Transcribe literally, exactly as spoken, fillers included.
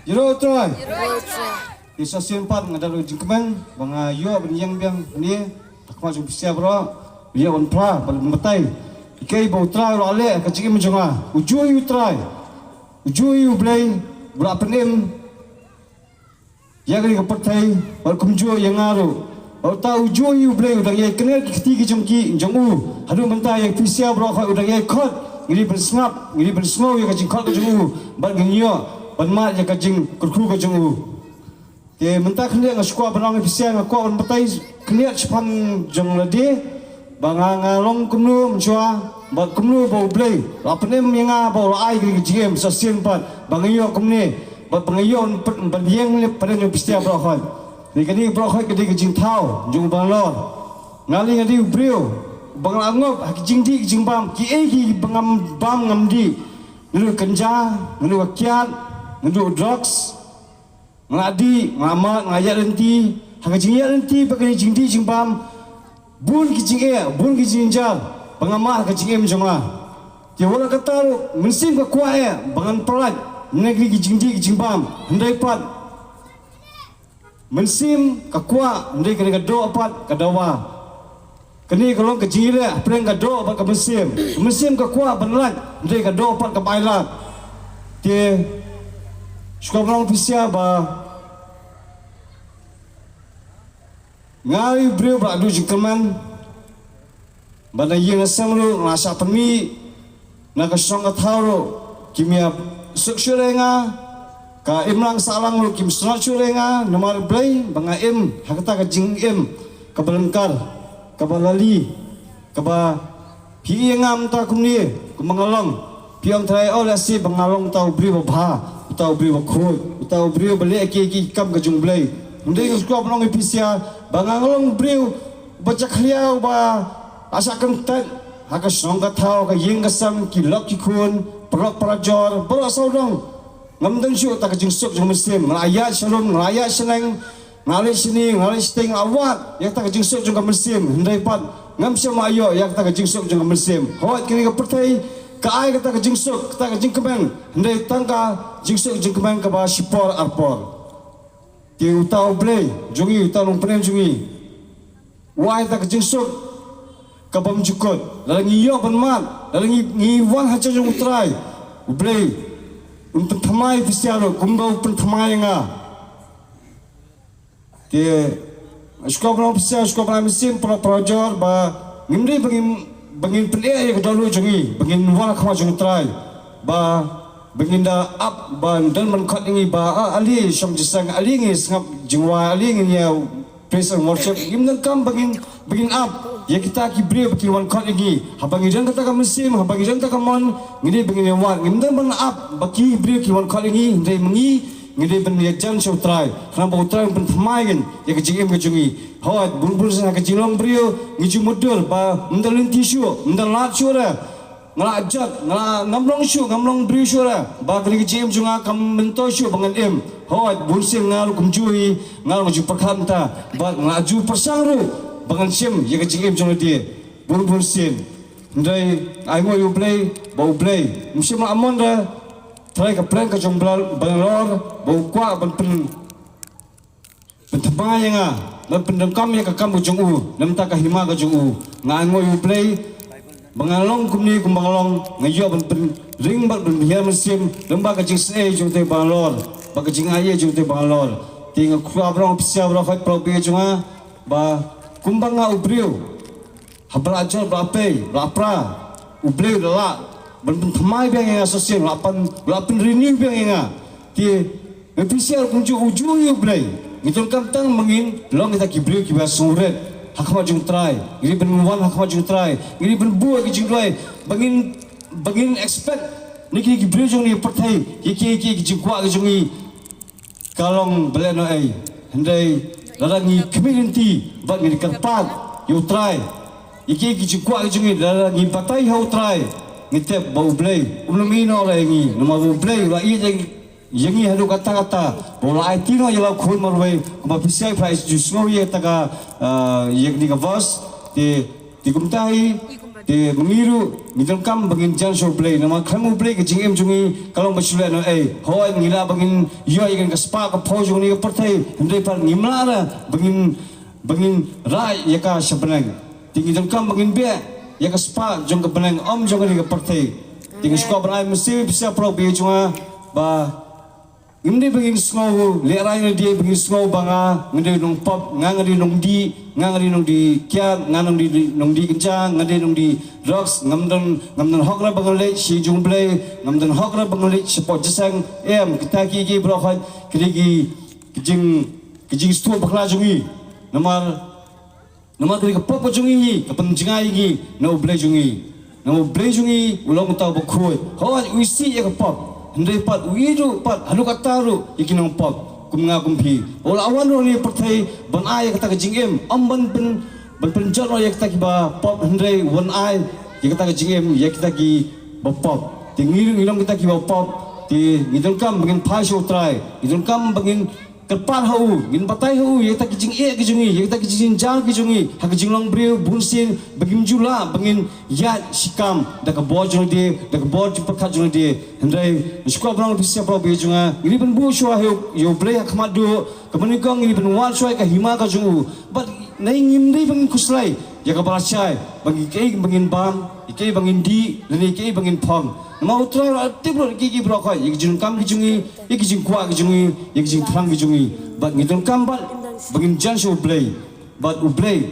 Ïaroh U Trai. Te sa shisien pat nga don ka jingkmen ba nga ïoh ban ïeng biang hangne ha khmat jong phi sha baroh, ïoh ban phla, ban batai ïa kaei ba U Trai u la leh ha ka jingim jong nga. Ujuh hi U Trai, ujuh hi U Blei ba la pynim ïa kane ka pyrthei, bad kumjuh ïa nga ruh. Bad uta ujuh hi U Blei u dang ïai kynnoh ki kti ki jong ki, jong u. Haduh mynta ïa phi sha baroh khoit u dang ïai khot. Ngi dei ban sngap, ngi dei ban sngew ïa ka jingkhot ka jong u, bad ngin ïoh ban mad ïa ka jingkyrkhu ka jong u. Te mynta khyndiat nga shu kwah ban ong ïa phi sha, nga kwah ban batai khyndiat shaphang jong lade, ba nga, nga long kumno mynshuwa, bad kumno ba U Blei u la pynim ïa nga, ba u la ai ka jingim sa shisien pat ba nga ïoh kumne, bad ba nga ïoh ban, ban ïeng leh pyrshah ïa phi sha baroh khoit. Te kane baroh khoit ka dei ka jingthaw jong u Bangalore. Nga lei nga dei u briew ba nga la ngop ha ki jingdih ki jingbam, kiei kiei ba ngam bam ngam dih. Nga duh ka ganja, nga duh ka kiad, nga duh drugs. Nga la dih, nga la mad, nga la ïaid lynti. Ha ka jingïaid lynti bad ka jingdih jingbam, bun ki jingeh, bun ki jingjynjar ba nga mad ha ka jingim jong nga. Te wat la katta ruh, mynsiem ka kwah eh ba ngan pyllait na kine ki jingdih ki jingbam. Hynrei pat, mynsiem ka kwah, hynrei kane ka doh pat ka dawa. Kane ka long ka jingïaleh hapdeng ka doh bad ka mynsiem. Ka mynsiem ka kwah ban lait, hynrei ka doh pat kam ailad. Te shu kwah ban ong ïa phi sha ba nga u briew ba la duh jingkyrmen, ba na ïing na sem ruh nga la shah pynmih, na ka shnong ka thaw ruh kim ïa suk shuh ïa nga, ka imlang sahlang ruh kim sngewsih shuh ïa nga, namar Blei ba nga im ha kata ka jingim kaba lyngkar, kaba lali, kaba phi ïa nga mynta kumne kumba nga long. Phi ong Trai, oh lehse ba nga long uta u briew ba bha, uta u briew ba khuid, uta u briew ba leh kiei kiei ki kam ka jong U Blei. Hynrei nga sngewbha ban ong ïa phi sha ba nga long u briew ba jakhlia, ba la shah kyntait ha ka shnong ka thaw, ka ïing ka sem, ki lok ki khun, paralok parajor, baroh sawdong. Ngam don shuh kata ka jingsuk jong ka mynsiem. Nga la ïaid sha rum, nga la ïaid sha neng, nga la leit shane, nga la leit shatei, nga la wad ïa kata ka jingsuk jong ka mynsiem. Hynrei pat ngam shym la ïoh ïa kata ka jingsuk jong ka mynsiem. Hooid, kane ka pyrthei ka ai kata ka jingsuk, kata ka jingkmen. Hynrei tang ka jingsuk jingkmen kaba shipor arpor. Te uta U Blei jong ngi, uta u nongpynim jong ngi, u ai kata ka jingsuk ka bym jukut. Lada ngi ïoh ban mad, lada ngi, ngi wan ha jong U Trai, U Blei un pynthymmai ïa phi sha ruh kumba u pynthymmai ïa nga. Te shu kwah ban ong ïa phi sha, shu kwah ban ai mynsiem para, parajor, ba ngim dei ba ngin, ba ngin pyneh ïa ka dohnud jong ngi, ba ngin wan ha khmat jong U Trai, ba, ba ngin da ap, ba ngin don ban khot ïa ngi ba, ah, ale shong jingïaseng, ale ngin sngap jingwai, ale ngin ïa praise and worship. Ngim donkam ba ngin, ba ngin ap ïa kita ki briew ba kin wan khot ïa ngi. Haba ngi don kata ka mynsiem, haba ngi don kata ka mon, ngi dei ba ngin ïa wad. Ngim don ban ap ba ki briew ki wan khot ïa ngi, hynrei ma ngi ngi dei ban ïajan sha U Trai, khnang ba U Trai un pynthymmai ïa ka jingim ka jong ngi. Hooid, bun bun sien ha ka jinglong briew ngi ju mutdur ba ym da lynti shuh, ym da lad shuh re. Nga la jot, nga la, ngam long shuh, ngam long briew shuh re. Ba kane ka jingim jong nga kam myntoi shuh ba ngan im. Hooid, bun sien nga ruh kumjuh hi, nga ruh nga ju pyrkhat mynta. Bad nga la ju pyrshang ruh ba ngan shim ïa ka jingim jong lade bun bun sien. Hynrei ainguh ïa U Blei ba U Blei um shym la mon re. Trai, ka plan ka jong Bla-, Bangalore ba u kwah ban pyn, pynthymmai ïa nga, ban pyndonkam ïa ka kam ka jong u na bynta ka hima ka jong u. Nga ainguh ïa U Blei ba nga long kumne kumba nga long, nga ïoh ban pynring bad ban hiar mynsiem lyngba ka jingsngew jong te Bangalore, ba ka jingai jong te Bangalore. Te nga kwah ban ong ïa phi sha baroh, hooid, para bangeit jong nga, ba kumba nga u briew, haba la jot, ba la pei, ba la pra, U Blei u la lah ban pynthymmai biang ïa nga sa shisien, u la pyn, u la pynrenew biang ïa nga. Te nga phi sha ruh kumjuh, ujuh hi U Blei. Ngi donkam tang ba ngin long kita ki briew kiba sngewrit ha khmat jong U Trai. Ngi dei ban wan ha khmat jong U Trai, ngi dei ban buh ki jingduwai, ba ngin, ba ngin expect na ki, ki briew jong ngi ha pyrthei ïa ki, ki, ki jingkwah ki jong ngi. Ka long ba lehnohei, hynrei lada ngi khmih lynti bad ngi kyrpad ïa U Trai ïa ki, ki jingkwah ki jong ngi, lada ngi batai ha U Trai, ngi tip ba U Blei um nym ïehnoh ïa ngi, namar ba U Blei u la ïeit ïa ngi haduh katta katta ba u la aiti noh ïa la u khun marwei. Kumba phi sha, phi ju sngew ïa kata ka, ah, ïa kane ka verse. Te, te kumta hi Te ma ngi ruh ngi donkam ba ngin jan sha U Blei, namar khlem U Blei ka jingim jong ngi ka long ba shu leh noh ei. Hooid, ngi lah ba ngin ïoh ïa ka spah ka phew jong kane ka pyrthei, hynrei pat ngim lah ruh ba ngin, ba ngin rah ïa ka sha bneng. Te ngi donkam ba ngin beh ïa ka spah jong ka bneng, ym jong kane ka pyrthei. Te nga sngewbha ban ai mynsiem pisa pyrshah ïa jong nga ba ngim dei ba ngin sngew lehrain, ngim dei ba ngin sngew ba nga, nga dei nongpop, nga, nga dei nongdih, nga, nga dei nongdih kiad, nga, nongdih, nongdih kynja, nga dei nongdih drugs, ngam don, ngam don hok ruh ba ngan leit sha ïing jong U Blei, ngam don hok ruh ba ngan leit shapoh jingïaseng. Em, kita ki, ki baroh hooid ki dei ki, ki jing, ki jingsngewthuh bakla jong ngi. Namar Namar kane ka pop ka jong ngi ka pynjngai ïa ngi na U Blei jong ngi. Na U Blei jong ngi u long uta uba khuid. Hooid, u isih ïa ka pop, hynrei pat u ïeit ruh pat haduh katta ruh ïa ki nongpop kum nga kum phi. U la wan ruh ha kane ka pyrthei ban ai ïa kata ka jingim, ym ban pyn, ban pynjot noh ïa kita kiba pop, hynrei u wan ai ïa kata ka jingim ïa kita kiba pop. Te ngi ruh ngi long kita kiba pop. Te ngi donkam ba ngin phai sha U Trai, ngi donkam ba ngin kyrpad ha u, ngin batai ha u ïa kita ki jingeh ki jong ngi, ïa kita ki jingjynjar ki jong ngi ha ka jinglong briew, bunsien ba ngim ju lah ba ngin ïaid shikam da ka bor jong lade, da ka bor jingpyrkhat jong lade. Hynrei nga sngewbha ban ong pisa pyrshah ïa jong nga, ngi dei ban buh shuwa ïa U, ïa U Blei ha khmat duh, kaba nyngkong ngi dei ban wad shuwa ïa ka hima ka jong u. Bad ngi ngim dei ba ngin khuslai ïa kaba lashai, ba ngi kaei ba ngin bam, ïa kaei ba ngin dih, lane ïa kaei ba ngin phong. Namar U Trai u la tip lut ïa ki, ki baroh, ïa ki jingdonkam ki jong ngi, ïa ki jingkwah ki jong ngi, ïa ki jingthrang ki jong ngi. Bad ngi donkam bad ba ngin jan sha U Blei. Bad U Blei